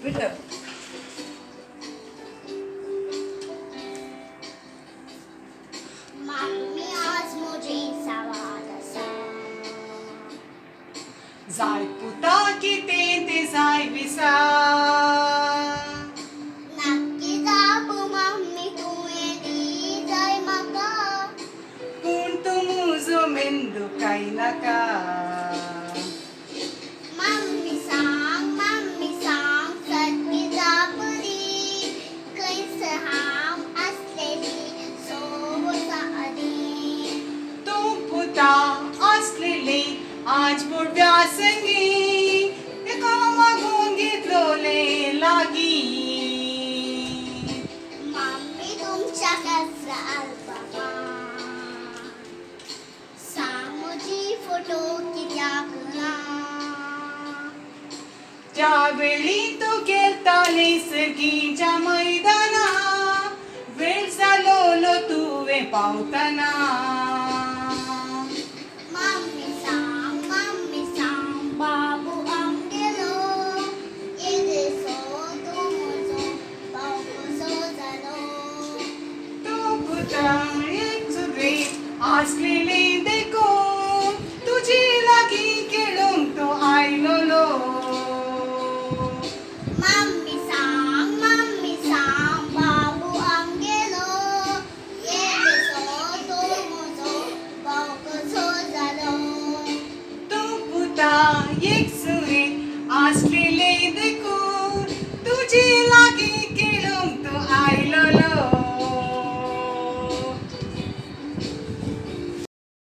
Bitte. Mummy आज म्हजी सवाल आसा. जाय पुता कितें तें जाय विसा. नक्की जाप मम्मी तुवें दी जाय म्हाका. पूण तूं म्हजो मेंदू काय नाका. मम्मी सांग मम्मी सांग सारकी जाप दी. खंयसर हांव आसलेली 100 वर्सां आदीं. तूं पुता आसलेली आज बुडव्या संगी एका मागून घेतलोले लागीं. मम्मी तुमच्या कसरा आल्बमा सांग म्हजी फोटो कित्याक ना. ज्या वेळी तूं खेळटाली सर्गीच्या मैदाना वेळ जालोलो तुवें पावतना. मम्मी सांग बाबू आमगेलो येदेसो तूं म्हजो भाव कसो जालो. तूं पुता एक सुद्रें आसलेली देखून तुजी लागीं खेळूंक तो आयलोलो. मम्मी सांग बाबू आमगेलो येदेसो तूं म्हजो भाव कसो जालो. तूं पुता एक